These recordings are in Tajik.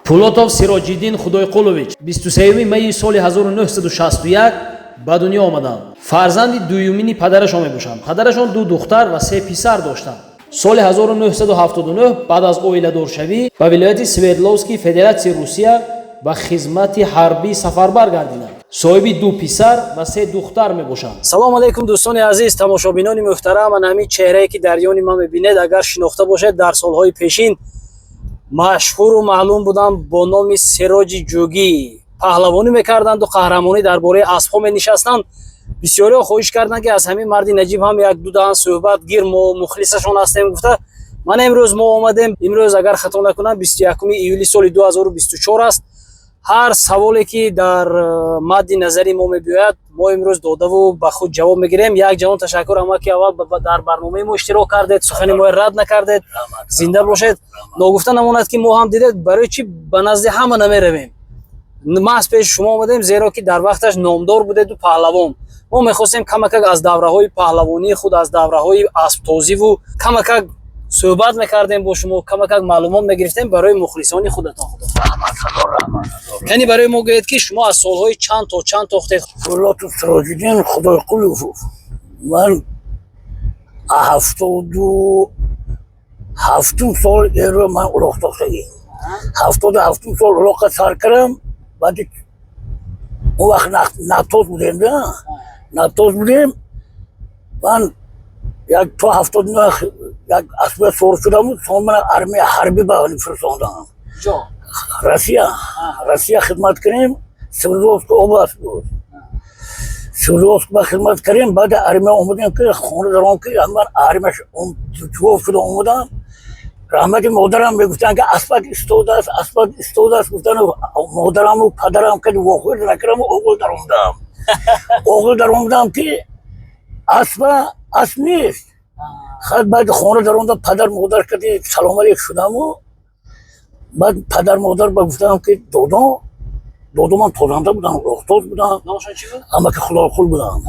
Пулотов Сироҷиддин Худойқулович 23 майи соли 1961 ба дунё омаданд. Фарзанди дуюмини падарашон мебошанд. Падарашон ду духтар ва се писар доштанд. Соли 1979 баъд аз оиладоршавӣ ба вилояти Свердловский Федератсияи Русия ба хизмати ҳарбӣ сафарбар гардиданд. Соҳиби ду писар ва се духтар мебошанд. Салом алейкум, дӯстони азиз, тамошобинони муҳтарам. Ана ҳамин чеҳрае, ки дар ёни ман мебинед, агар шинохта бошед, дар солҳои пешин машҳуру маълум буданд бо номи Сироҷи Ҷугӣ. Паҳлавонӣ мекарданду қаҳрамонӣ дар бораи аспҳо менишастанд. Бисёриҳо хоҳиш карданд, ки аз ҳамин марди наҷиб ҳам як ду даҳан суҳбат гир, мо мухлисашон ҳастем, гуфта. Ман имрӯз мо омадем. Имрӯз, агар хато накунам, 21 июли соли 2024 аст. Ҳар саволе, ки дар мадди назари мо мебиёяд, мо имрӯз додаву ба худ ҷавоб мегирем. Як ҷаҳон ташаккур, ама, ки аввал дар барномаи мо иштирок кардед, сухани моро рад накардед. Зинда бошед. Ногуфта намонад, ки мо ҳам, дидед, барои чӣ ба назди ҳама намеравем, маҳз пеши шумо омадем, зеро ки дар вақташ номдор будеду паҳлавон. Мо мехостем камакак аз давраҳои паҳлавонии худ, аз давраҳои асптозиву камакак суҳбат мекардем бо шумо, камакак маълумот мегирифтем барои мухлисони худатон. Худо яъне барои мо гӯед, ки шумо аз солҳои чанд то чанд тохтед? Пулотов Сироҷиддин Худойқулов. Ман 77-ум сол эро ман улоқ тохтагӣ. 77-ум сол улоққа сар кардам. Баъди он вақт натоз будем, да, натоз будем. Ман як то 79 як асба сор шудаму сон мана армия ҳарбӣ ба фирсондам. Россия, Россия хидмат кардем. Свердловск область буд. Свердловск ба хидмат кардем. Баъди армия омадем, ки хона даром, ки ман армия ҷавоб шуда омадам. Раҳмати модарам, мегуфтанд, ки аспак истодааст, аспак истодааст, гуфтан. Модараму падарам ки вохӯрд накардам. Оғил даромадам, оғил даромадам, ки аспа асп нест. Хад баъд хона даромадам, падар модар кади салом алейк шудаму баъд падар модар ба гуфтам, ки додо, додомам тозанда будам, рохтоз будам. Номашон чӣ буд? Амаки Худоқул будам,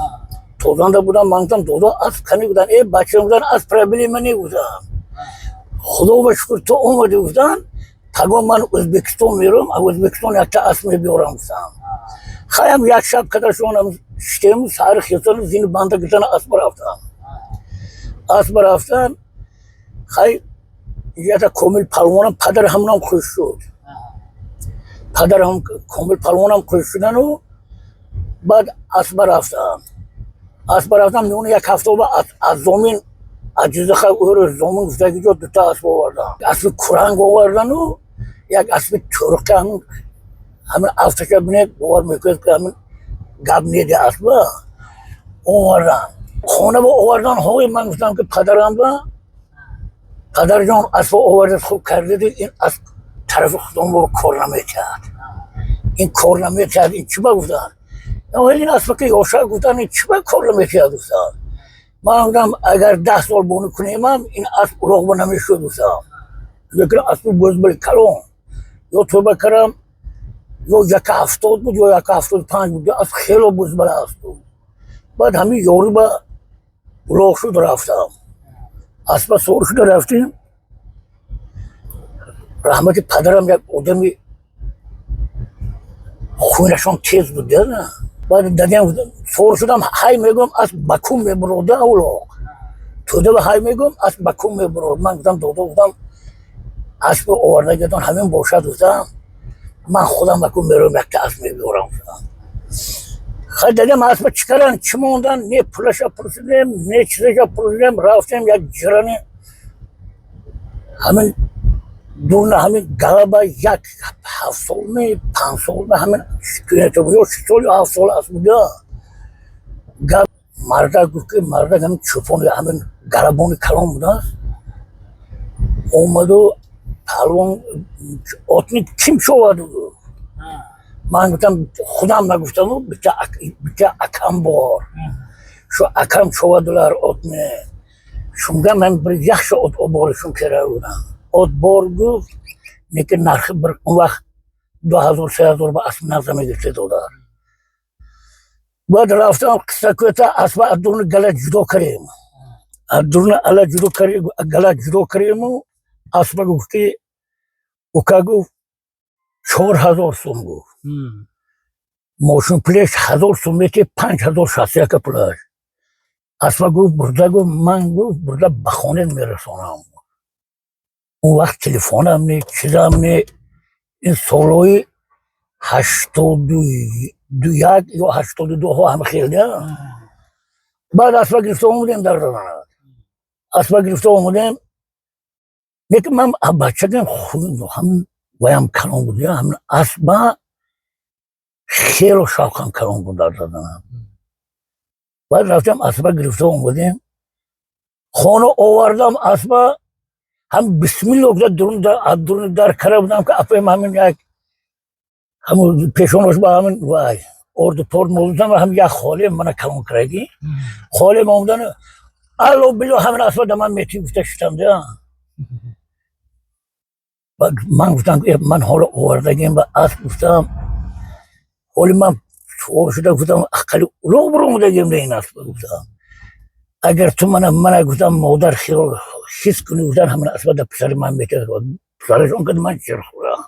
тозанда будам. Ман гуфтам: «Додо, асп кани?» Гуфтан: «Э, бача, — гуфтан, — асп проблема не». Гуфтам: «Худо ба шукр, ту омадӣ». Гуфтан: «Паго ман Ӯзбекистон мерам, аз Ӯзбекистон якта асп мебиёрам», гуфтам. Хаям як шаб кадашонам шитему саҳари хестану зини банда гиртан асп рафтам, асп рафтан. Хай, ята Комил Палвонам, падар ҳамонам хуш шуд, падарам Комил Палвонам хуш шудану баъд асба рафтам, асба рафтам. Миёни як ҳафта аз зомин, аз Ҷизаха ӯро зомин гуфтаги ҷо дута асп овардам. Аспи куранг овардану як аспи тӯрқа. Ҳамин афташа бинед, бовар мекунед, ки ҳамин гап неди. Аспа овардан, хона ба овардан. Ҳои, ман гуфтам, ки падарам ба: «Падарҷон, аспа овардед, хуб кардеду ин асп тарафи худон бо кор наметиҳад, ин кор наметиҳад». «Ин чӣ ба?» гуфтан. «Ин аспа ки ёша», гуфтан, «ин чӣ ба кор наметиҳад?» Гуфтан. Ман гуфтам: «Агар 10 сол бонӣ кунемам, ин асп улоғба намешуд», гуфтам. Лекин аспи бузбили калон, ё тӯба кардам, ё 1,70 буд, ё 1,75 буд. Асп хело бузбала асп буд. Баъд ҳамин ёрӣ ба улоғ шуд, рафтам, аспа сор шуда рафтем. Раҳмати падарам, як одами хунашон тез буд. Баъд дадем сор шудам, ҳай мегӯям, асп ба кун мебурода, улоғ тӯда ба ҳай мегӯям, асп ба кун мебурод. Ман гуфтам: «Додо, — гуфтам, — аспи овардагитон ҳамин бошад, — гуфтам, — ман худам ба кун меравам, якта асп мебиёрам», гуфтам. Хай, дадем аспа чӣ кардан, чӣ мондан, не пулаша пурсидем, не чизаша пурсидем. Рафтем як ҷирани ҳамин дуна, ҳамин галаба, як 7 солме, 5 солме, ҳамин ё 6 сол ё 7 сол аст буда. Гап мардак гуфт, ки мардак ҳамин чӯпон, ҳамин галабони калон будааст. Омаду: «Паҳлавон, отни ким шовад?» Ман гуфтам: «Худам нагуфтаму, битта акам бор, шу акам шовадулар отни, шунга ман bir yaxshi ot olib borishim kerak», гуфтам. «Ot bor», гуфт, лекин нархи bir он вақт 2000, 3000 ба асп нағза мегирифте, додар. Баъд рафтам, қисса кӯта, аспа аз дуруни гала ҷудо кардем, аз дуруни ала ҷудо кардем, гала ҷудо кардему аспа гуфт, ки ука, гуфт. 4000 сум гуфт. Мошин пулеш 1000 сум мети, 5061 пулаш. Аспа гуфт, бурда, гуфт, ман, гуфт, бурда ба хона мерасонам. Он вақт телефонам не, чизам не. Ин солҳои 81 ё 82-ҳо ҳам хеле. Баъд аспа гирифта омадем дар Заданак. Аспа гирифта омадем. Лекин ман бачагам ҳам ваям калон буд, ҳам аспа хело шавқам калон буд дар Заданак. Баъд рафтем, аспа гирифта омадем. Хона овардам аспа, ҳам бисмилло гуфта дурун дар кара будам, ки апаем ҳамин як ҳамун пешонош ба ҳамин вай орду порд молудам, ҳам як холе мана калон карагӣ. Холем омадан, алло било, ҳамин аспа да ман мети гуфта шитам да. Баъд ман гуфтам, ман ҳоло овардагим ба асп, гуфтам, ҳоли ман суол шуда, гуфтам, ақали улоғ биромадагим да ин аспа, гуфтам, агар ту мана, гуфтам, модар хиёл ҳис кунӣ, гуфтам, ҳамин аспа да писари ман мети. Писарашон кад ман чирхӯрам.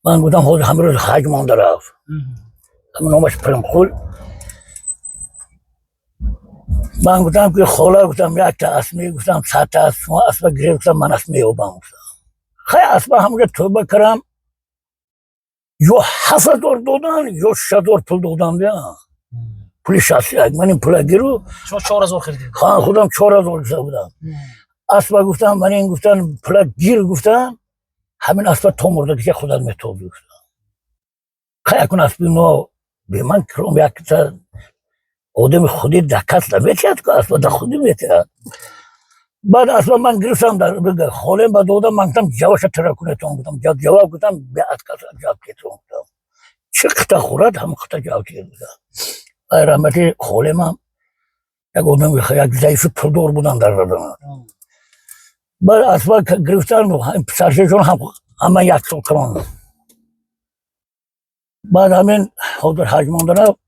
Ман гуфтам, ҳозир ҳамин рӯз ҳаҷ монда рафт. Ҳамин номаш Пиримқул. Ман гуфтам, ки хола, гуфтам, якта асп мегуфтам, 100 та асп, шумо аспа гирифт, гуфтам, ман асп меёбам, гуфтам. Хай, аспа ҳамонҷа тӯба кардам, ё 7000 додан, ё 6000 пул додам, я пули 61. Ман ин пула гиру. Шумо 4000 харидед? Ха, худам 4000 гуфта будам. Аспа, гуфтам, ман ин, гуфтам, пула гир, гуфтам, ҳамин аспа то мурдагиша худат метоби, гуфтам. Хай, акун аспи но бе ман киром якта одами худи дакас наметиҳад ку, аспа да худи метиҳад. Баъд аспа ман гирифтам, холем ба додам. Ман гуфтам, ҷаваша тира кунетон, гуфтам, ҷавоб, гуфтам, беаткас ҷавоб кетон, гуфтам, чӣ қита хӯрад, ҳамон қита ҷавоб кет, гуфтам. Ай раҳмати холемам, як одами як заифи пулдор будан дар Заданак. Баъд аспа гирифтан, писаршашон ҳам ҳама як сол калон. Баъд ҳамин ҳозир ҳаҷ монда рафт.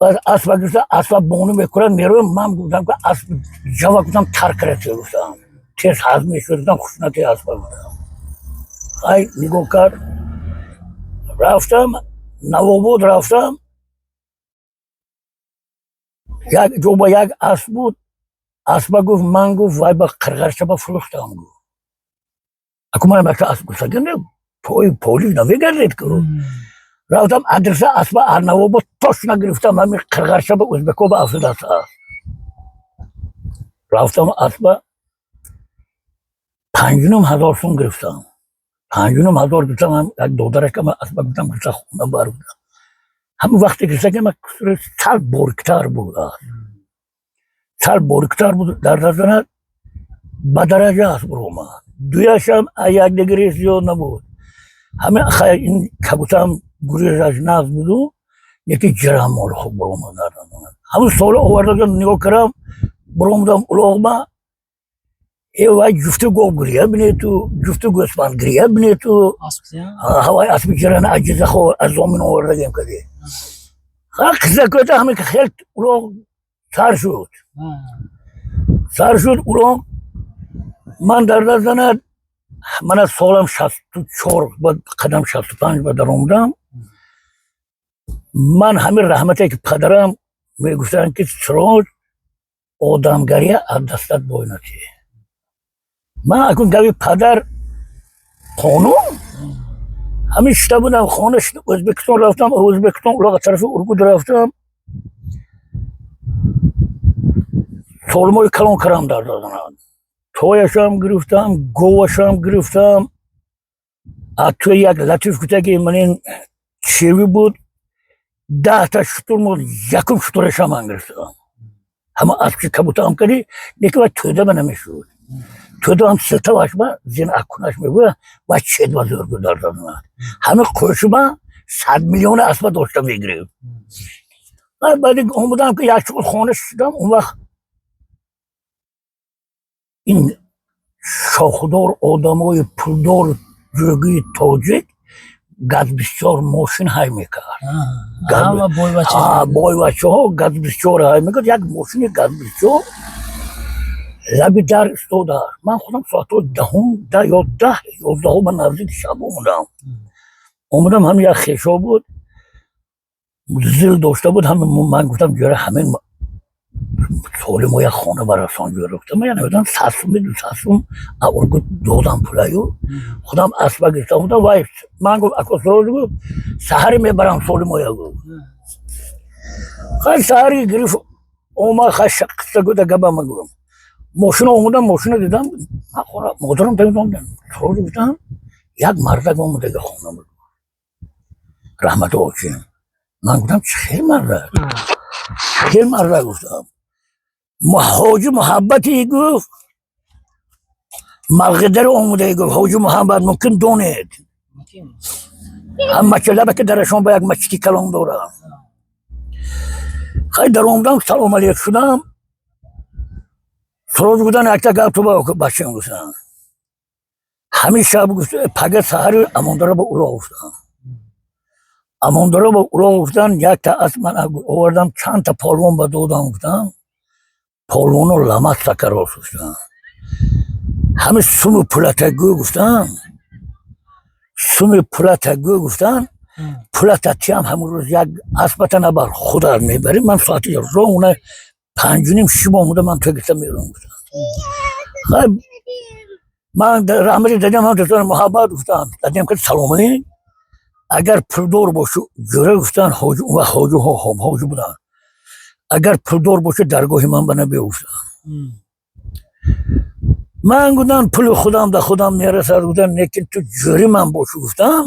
Баъд аспа гирифта, аспа бону мекунад, мероем. Ман гуфтам, ки асп ҷава, гуфтам, тар карда, гуфтам, тез ҳазм мешуд, гуфтам, хушунати аспа, гуфтам. Ай нигоҳ кард, рафтам Навобод, рафтам, як ҷо ба як асп буд. Аспа, гуфт, ман, гуфт, вай ба қирғарчаба фурӯхтам, гуфт. Аку манам якта асп гуфтагим, пои поли намегардед ку. Рафтам, адреса аспа аз Навобод точно гирифтам, ҳамин қирғарчаба ӯзбеко ба афтодааст асп. Рафтам, аспа 5500 сум гирифтам, 5500 гирифтам. Ҳам як додаракам аспа, гуфтам, гирифта хона бар, гуфтам. Ҳамин вақте гирифта, ки сал бориктар буд, сал бориктар буд дар Заданак, ба дараҷа аст буромад. Дуяшам якдигари зиёд набуд. Ҳамин ин кабутам гурезаш нағз буду, яки ҷирамол хуб буромад дар Заданак. Ҳамин сола оварда нигоҳ кардам, буромадам улоғба, э вай ҷуфти гов гирия бинету, ҷуфти гӯсфанд гирия бинету. Ҳавай аспи ҷирана аҷизахо аз зомин овардагем кади. Қисса кӯта, ҳамин хел улоғ сар шуд, сар шуд улоғ. Ман дар Заданак, мана солам 64 ба қадам, 65 ба даромадам. Ман ҳамин раҳмате, ки падарам мегуфтанд, ки Сироҷ, одамгария аз дастат бой натӣ. Ман акун гави падар қонун ҳамин шита будам хона. Ӯзбекистон рафтам, Ӯзбекистон улоға тарафи Ургут рафтам. Солмои калон карам дар Заданак, тояшам гирифтам, говашам гирифтам. А тои як латиф гуфта, ки ман ин чеви буд, 10 та шутур мод, якум шутурашам ман гирифтам. Ҳама аспи кабутаам кади, лекин ва тӯда ба намешуд. Тӯда ҳам силтаваш ба зин акунаш мегӯя, ва чед ба зӯр буд дар Заданак. Ҳамин қӯшума 100 миллиона аспа дошта мегирифт. Баъди омадам, ки як чуқур хона шудам. Он вақт ин шохдор одамои пулдор ҷӯгии тоҷик газбисёр мошин ҳай мекард. Бойбачаҳо газбисёр ҳай мекард. Як мошини газбисёр Лаби дар истодааст. Ман худам соатҳои 10-ум, 10, 11, 11-ҳо ба наздики шаб омадам. Омадам, ҳам як хешо буд, зил дошта буд. Ҳам ман гуфтам, ҷӯра, ҳамин соли мо як хона барасон, ҷӯра, гуфтам. Ман намедонам, 100 сум, 200 сум ургут додам пулаю, худам аспа гирифтам, гуфтам. Вай ман гуфт, ако Суроҷ, гуфт, саҳаре мебарам соли моя, гуфт. Хай, саҳари гирифт омад. Хай, қисса гуфта гапама гуфт. Мошина омадам, мошина дидам, ман хона модарам дидам. Суроҷ, гуфтам, як мардак омадаги хона буд, раҳмати очим. Ман гуфтам, чӣ хел мардак, хел мардак, гуфтам. Ҳоҷи Муҳаббати, гуфт, малғидари омуда, гуфт, ҳоҷи Муҳаббат мумкин донед, ҳам мачалаба ки дарашон ба як мачити калон дорам. Хай, даромадам, салом алейк шудам. Суроҷ, гуфтан, якта гап ту ба бачам, гуфтан, ҳамин шаб, гуфт, пага саҳари Амондара ба улоғ, гуфтан, Амондара ба улоғ, гуфтан, якта асп ман овардам, чандта полвон ба додам, гуфтан, полвоно ламат сакарос, гуфтан, ҳамин суми пулата гӯ, гуфтан, суми пулата гӯ, гуфтан, пулата тиам, ҳамун рӯз як аспата набар, худат мебарӣ. Ман соати ровно 5:30 шиб омуда, ман то гирифта мерам, гуфтан. Хай, ман раҳмати дадам ҳам дастон муҳаббат, гуфтан, дадам ки саломӣ, агар пулдор бошӣ, ҷӯра, гуфтан, ҳоҷи ва ҳоҷиҳо ҳоҷи буданд, агар пулдор бошӣ, даргоҳи ман ба набиё, гуфтан. Ман гуфтам, пули худам да худам мерасад, гуфтан, лекин ту ҷӯри ман бошӣ, гуфтам,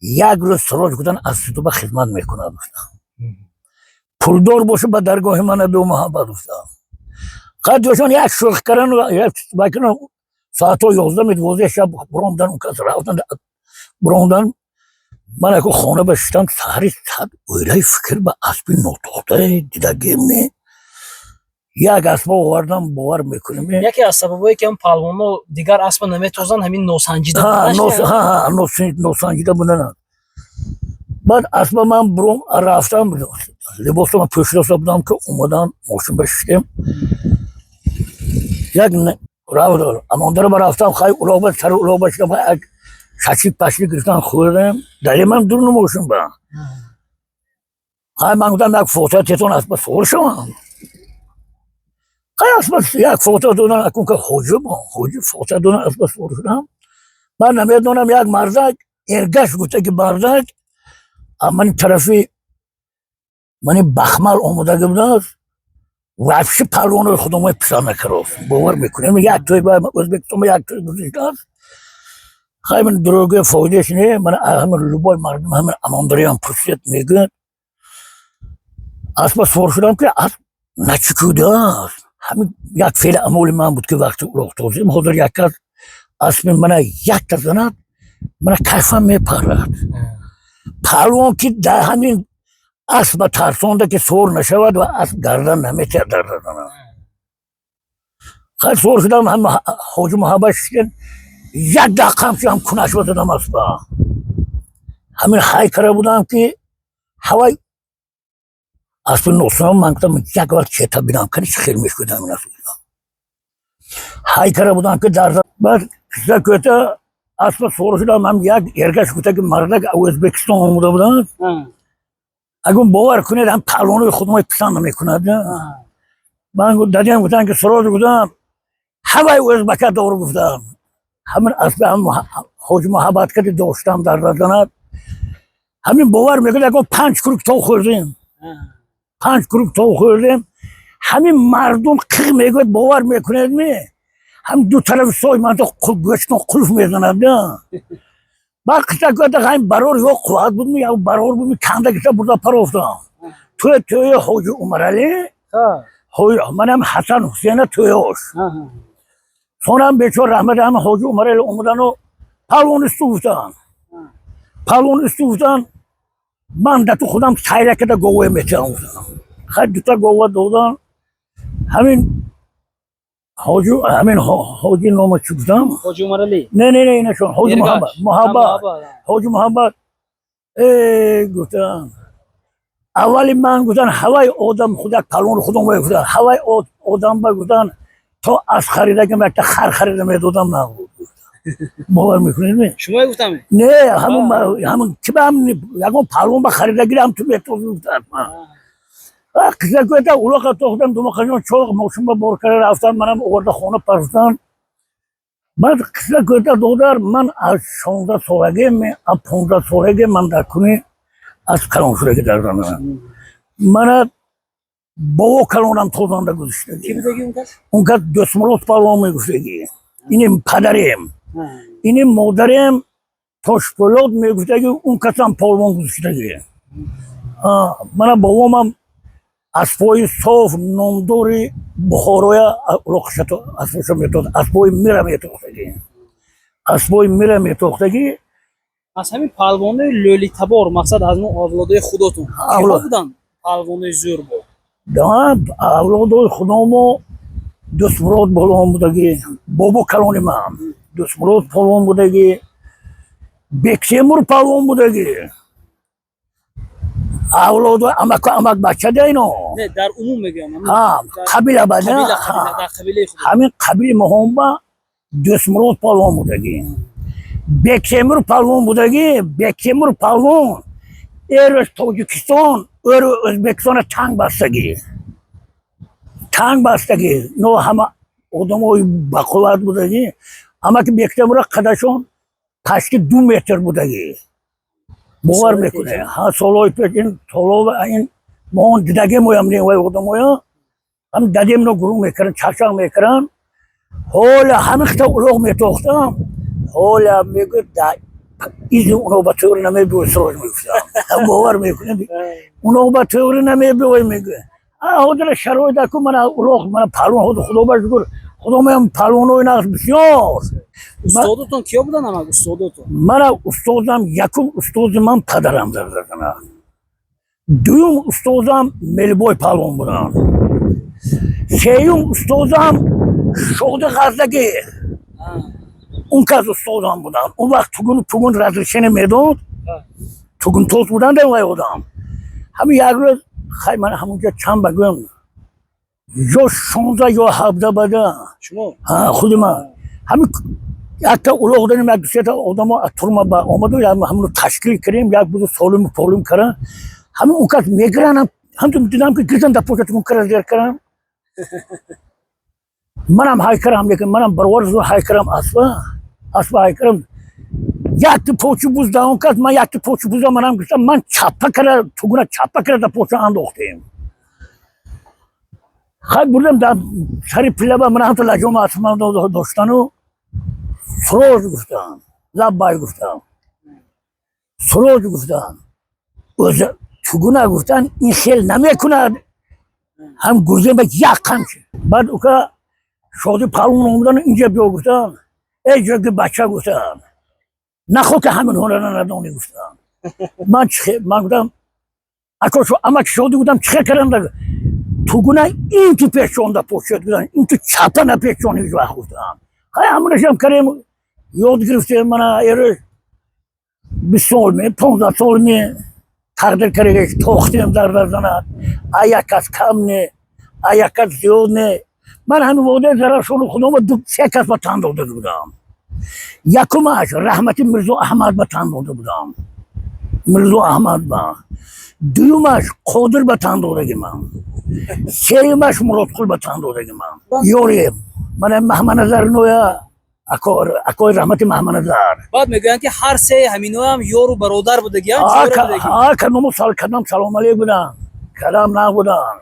як рӯз Суроҷ, гуфтан, аз ту ба хизмат мекунад, гуфтам. Пулдор бошӣ, ба даргоҳи ман набиё, муҳаббат, гуфтам. Қаддошон як шӯх кардан, соатҳо 11, 12 шаб буромдан, он кас рафтан, буромдан. Ман яко хона башиштам, саҳари сад оилаи фикр ба аспи нотохтае дидагим. Як аспа овардам, бовар мекунем. Яке аз сабабҳое ки ҳам палвонҳо дигар аспа наметозанд, ҳамин носанҷида. Носанҷида будананд. Баъд аспа ман буром рафтам, либосама пӯшида будам, ки омадан, мошин башиштем, як Амондара ба рафтам. Хай, улоба сари улоба шудам, як шашлик пашлик гирифтан, хӯрдем. Дари ман дур мошин ба. Хай, ман гуфтам, як фотиҳа тетон, аспа савор шавам. Хай, аспа як фотиҳа додан, акун ка ҳоҷи ҳоҷи фотиҳа додан, аспа савор шудам. Ман намедонам, як мардак Эргаш гуфта ки мардак мани тарафи мани Бахмал омодаги будааст. Вообще палвонои худомои писар накарост, бовар мекунем, як той ба Ӯзбекистон як той гузиштааст. Хай, ман дурӯғи фоидааш не, ман ҳамин любой мардум, ҳамин Амондариам пурсид, мегӯяд. Аспа савор шудам, ки асп начукудааст. Ҳамин як феъли амоли ман буд, ки вақти улоғтозим, ҳозир як кас аспи мана якта занад, мана кайфам мепарад. Палвон ки дар ҳамин аспа тарсонда ки савор нашавад ва асп гардан наметиҳад дар заданам. Хай, савор шудам, ҳам ҳоҷи Муҳаббат шидем, як дақиқам ки ҳам кунашва задам аспа. Ҳамин ҳай кара будам, ки ҳавай аспи носунам. Ман гуфтам, як вақт чета бинам, кани чӣ хел мешудам ин асп. Ҳай кара будам, ки дар баъд қисса кӯта, аспа савор шудам, ҳам як Эргаш гуфта ки мардак Ӯзбекистон омуда буданд. Агар бовар кунед, ҳам палвонои худмои писанд намекунад. Ман дадиам гуфтам, ки Суроҷ, гуфтам, ҳавай ӯзбака дор, гуфтам, ҳамин аспи ҳам ҳоҷи Муҳаббат кади доштам дар разанат. Ҳамин бовар мекунед, ягон панҷ круг тов хӯрдем, панҷ круг тов хӯрдем. Ҳамин мардум қиқ мегӯяд, бовар мекунед ме, ҳам ду тарафи сой ман гӯштон қулф мезанад. Баъд қисса гӯяд, ҳамин барор ё қувват будми, ё барор будми, канда гирифта бурда парофтам тӯя, тӯяи ҳоҷи Умаралӣ, манам Ҳасан Ҳусейна тӯёш. Сонам бечор раҳмати ҳама ҳоҷи Умаралӣ омадану палвонисту гуфтан, палвонисту гуфтан, ман да ту худам сайра када говое метиҳам, гуфтам. Хай, дута гова додан. Ҳамин ҳоҷи, ҳамин ҳоҷи нома чӣ гуфтам? Ҳоҷи Умаралӣ. Не, не, не, инашон ҳоҷи Муҳаббат, Муҳаббат, ҳоҷи Муҳаббат. Э, гуфтам, аввали ман, гуфтан, ҳавай одам худак палвони худам гуфтан, ҳавай одам ба гуфтан. То аз харидагим якта хар харида медодам нағз. Бовар мекунед? Шумо гуфтам? Не, ҳамун ҳамун ки ба ҳам ягон палвон ба харида гирам ту метози гуфтам. Қисса кӯта улоқа тохтам думоқашон чоқ мошин ба бор карда рафтам, манам оварда хона партофтан. Баъд қисса кӯта додар, ман аз 16 солагӣ, аз 15 солагӣ ман дар куни аз калон шудаги дар занам. Мана бобо калонам тозанда гузоштагӣ. Ки будаги он кас? Он кас Дӯстмурод палвон мегуфтагӣ. Иним падарем. Иним модарем Тошпӯлод мегуфтагӣ, он касам полвон гузоштагӣ. Мана бобомам аспои соф номдори Бухороя улоқшато аспоша метохт, аспои мира метохтагӣ. Аспои мира метохтагӣ. Аз ҳамин палвонои лӯлитабор, мақсад аз мо авлодои худотон. Киҳо буданд палвонои зӯр бо? Да, авлодои худомо Дӯстмурод полвон будагӣ, бобо калони ман. Дӯстмурод полвон будагӣ, Бектемур палвон будагӣ. Авлодои амаку амак бача да ино. Не, дар умум мегӯям. Ҳа, қабила бада. Дар қабилаи худ. Ҳамин қабили моҳонба Дӯстмурод палвон будагӣ. Бектемур палвон будагӣ, Бектемур палвон эрӯз Тоҷикистон, эрӯ Ӯзбекистона танг бастагӣ. Танг бастагӣ. Но ҳама одамои бақувват будагӣ. Амаки Бектемура қадашон пашти 2 метр будагӣ. Бовар мекунед? Ҳа, солҳои пеш ин солҳо ин моҳон дидаге моям не вай одамоя. Ҳам дадемно гурӯҳ мекардан, чарчақ мекардан. Ҳола ҳамин хита улоқ метохтам. Ҳола мегӯяд да изи уно ба тӯғри намебиёй срож мегуфтам. Бовар мекунед? Уно ба тӯғри намебиёй мегӯяд. Ҳозира шароит аку мана улоқ, мана палвон ҳозир худо ба шукр, худо меям палвонои нағз бисёр. Устодотон киё буданд амак устодотон? Мана устодам, якум устоди ман падарам дар зардана. Дуюм устодам Мелбой палвон буданд. Сеюм устодам Шоди Ғаздагӣ. Он кас устодам буданд. Он вақт тугун тугун разрешение медод. Тугунтоз буданд вай одам. Ҳамин як рӯз хай ман ҳамунҷо чанд багӯям ё 16 ё 17 бада. Шумо? Ҳа, худи ман. Ҳамин якта улоқ дорем, як дусета одамо аз турма ба омаду, ҳамоно ташкил кардем, як буду солим полим кардан. Ҳамин он кас мегиранд, ҳамтун дидам ки гирдан дар поча тугун кара зер кардан. Манам ҳай карам, лекин манам баровар зур ҳай карам аспа, аспа ҳай карам. Якти почи буз да он кас, ман якти почи буза манам гирифтам, ман чаппа кара, тугуна чаппа кара дар поча андохтем. Хай бурдам дар сари пилаба, ман ҳамта лаҷома аспам доштану суроз гуфтам, лаббай гуфтам. Суроз гуфтам. O'zi тугуна гуфтан ин хел намекунад. Ҳам гурзем ба як қамчи. Баъд ука Шоди палвон омадан инҷа биё гуфтам. Эй ҷоги бача гуфтам. Нахо ки ҳамин ҳунара надонӣ гуфтам. Ман чӣ ман гуфтам ако шо амак Шоди гуфтам чӣ кардам да тугуна ин ту пешонда почет гуфтам, ин ту чапа на пешони ҳеҷ вақт гуфтам. Хай ҳамонашам кардем, ёд гирифтем мана эрӯз 20 сол ме, 15 сол ме тақдир кардагиш тохтем дар занад. А як кас кам не, а як кас зиёд не. Ман ҳамин водаи Зарафшону худома ду се кас ба тан дода будам. Якумаш раҳмати Мирзо Аҳмад ба тан дода будам. Мирзо Аҳмад ба. Дуюмаш Қодир ба тан додаги ман. Сеюмаш Муродқул ба тан додаги ман. Ёрем. Мана Маҳмадназар ноя акои раҳмати Маҳмадназар. Баъд мегӯянд ки ҳар се ҳаминоам ёру бародар будагиам, ҷора будаги. Ҳа, кадому сал кадам салом алейк будам. Кадам набудам.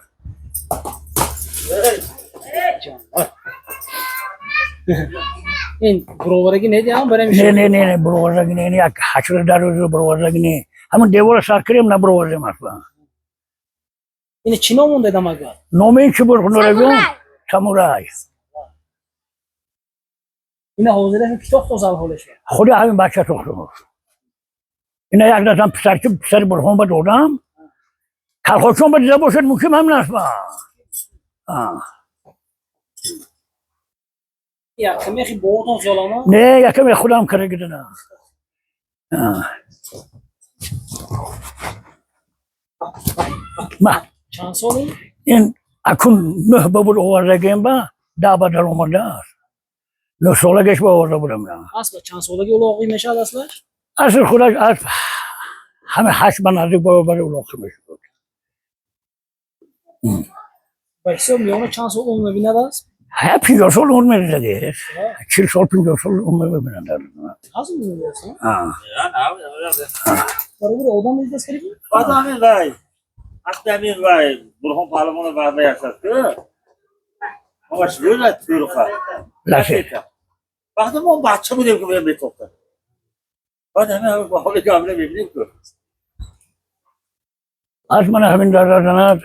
Ин буроварагӣ недиам барем? Не, не, не, не, буроварагӣ не, як ҳашра дар рӯз буроварагӣ не. Ҳамон девора сар кардем, набуровардем аслан. Ин чӣ ном мондед амага? Номи чӣ буд хунорагон? Самурай. Ина ҳозира ки тохт ҳолеш. Худи ҳамин бача тохт. Ина як дастам писарчи писари Бурҳон ба додам. Калхочон ба дида бошад мумкин ҳамин аст ба. Якаме хи боотон хиёлама? Не, якаме худам кара гидана. Ма. Чанд соли? Ин акун 9 ба буд овардагем ба. 10 ба дар омадааст. 9 солагиш ба оварда будам. Асп чанд солагӣ улоғӣ мешавад аслаш? Асл худаш асп ҳама 8 ба наздик баробари улоқӣ мешуд. Ба ҳисоб миёна чанд сол умр мебинад асп? Ҳа, 50 сол умр мерасад. 40 сол, 50 сол умр мебинад. Ҳаст умр мебинад? А. Баробари одам медидаст кариб? Баъд ҳамин вай, аспи ҳамин вай, Бурҳон паҳлавон вай ҳастад ку. Ҳамаш рӯза тӯрқа. Лафет. Вақте мо бача будем ки метохтем. Баъд ҳамин ба ҳоли гамле мебинем ку. Аз мана ҳамин дардарданад.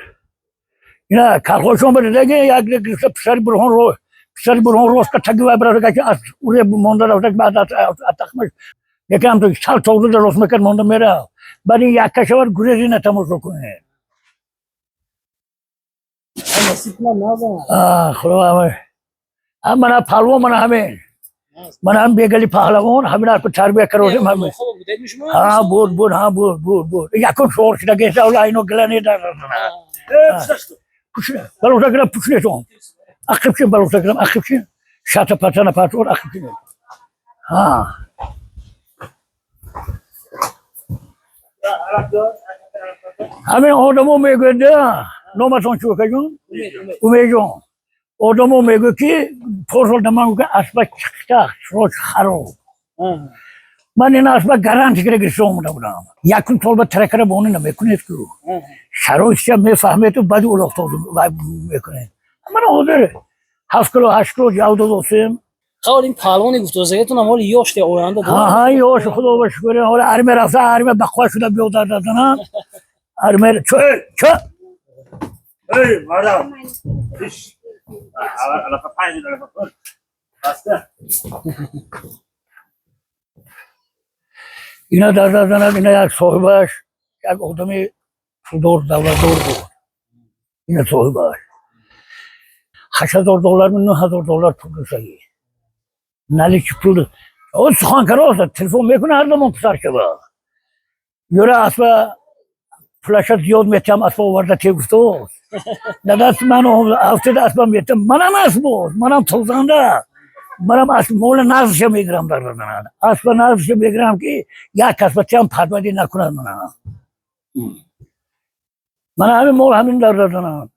Ина колхозшон биридаги як гирифта писари Бурҳон ро писари Бурҳон рост ка таги вай бирада ки аз уре монда рафта, баъд аз тахмаш якам то сал тогда рост мекард, монда мерафт. Баъд ин якка шавад, гурези тамошо кунед. Насиб кунад, назанад. А, худо ҳама. Мана паҳлавон, мана ҳамин. Мана ҳам Бегали паҳлавон, ҳамин ку тарбия кародем ҳамин. Хоб будед шумо? Ҳа, буд, буд, ҳа, буд, буд, буд. Якум шоор шуда геса ула ино глане дардарданад. Пушне. Балота кардам, пушнетон. Ақиб шин, балота кардам, ақиб шин. Шата патана патор, ақиб шин. Ҳа. Ҳамин одамо мегӯяд, номатон чӣ, акаҷон? Умедҷон. Одамо мегӯяд ки порсол да ман гуфт, аспа чиқта, сроч хароб. Ман ин аспа гарантия кира гирифта омада будам. Якум сол ба тракара бони намекунед ку. Шароитша мефаҳмеду баъди улоқтозу мекунед. Ман ҳозир 7 кило, 8 кило ҷав додосем. Қавл ин паҳлавони гуфтозагитон ҳам ҳоли ёш де оянда Ҳа, ҳа, ёш, худо ба шукр, ҳоли армия рафта, армия бақво шуда биёд дардарданам. Армия чо чо Эй, мардам. Иш. Алафа панҷ, алафа пул. Баста. Ина дардарданам, ина як соҳибаш, як одами пулдор, давлатдор буд. Ина соҳибаш. 8000 доллар, 9000 доллар пул дошаги. Наличи пул. О, сухан кароса, телефон мекуна ҳар замон писар шава. Юра аспа пулаша зиёд метиҳам, аспа оварда те гуфтост. Дадаст ман афтида аспа метиҳам, манам асп боз, манам тозанда. Манам асп мола назша мегирам дардарданад. Аспа назша мегирам ки як аспа тиҳам падвади накунад мана. Мана ҳамин мол ҳамин дардарданад.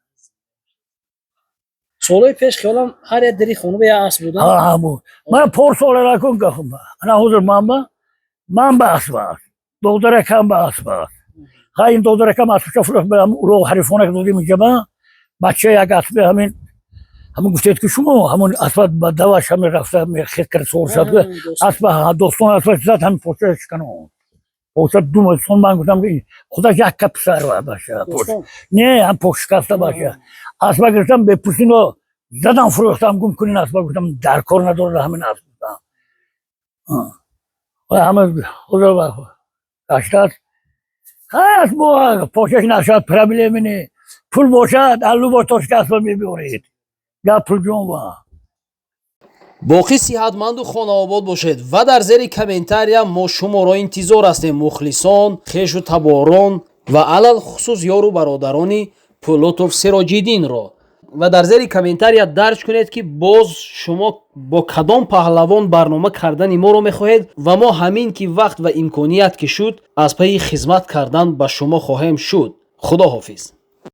Солҳои пеш хиёлам ҳар як дари хона ба як асп буд. Ҳа, ҳа, буд. Мана порсола ракун гахум. Ана ҳозир ман ба асп аст. Додаракам ба асп аст. Ҳа, ин додаракам аспша фурӯхт, ба ҳамун улоғ ҳарифона ки додим инҷаба, бача як аспи ҳамин гуфтед ки шумо ҳамун аспа ба даваш ҳамин рафта хет кард сор шуд. Аспа достон аспа зад, ҳамин поча шиканон. Поча ду сон ман гуфтам ки худаш якка писар бача. Не, ҳам пош шикаста бача. Аспа гирифтам бепусино задам, фурӯхтам, гум кунин аспа гуфтам, дар кор надорад ҳамин асп гуфтам. Ҳама худо гаштааст. Ҳаст бо почаш нашад, проблеми не. Пул бошад, аллу бо точка аспа мебиёред. Гап пулҷон ва. Боқӣ сиҳатманду хонаобод бошед ва дар зери комментария мо шуморо интизор ҳастем, мухлисон, хешу таборон ва алалхусус ёру бародарони Пӯлотов Сироҷиддинро. Ва дар зери комментария дарҷ кунед ки боз шумо бо кадом паҳлавон барнома кардани моро мехоҳед ва мо ҳамин ки вақт ва имконият ки шуд, аз пайи хизмат кардан ба шумо хоҳем шуд. Худо ҳофиз.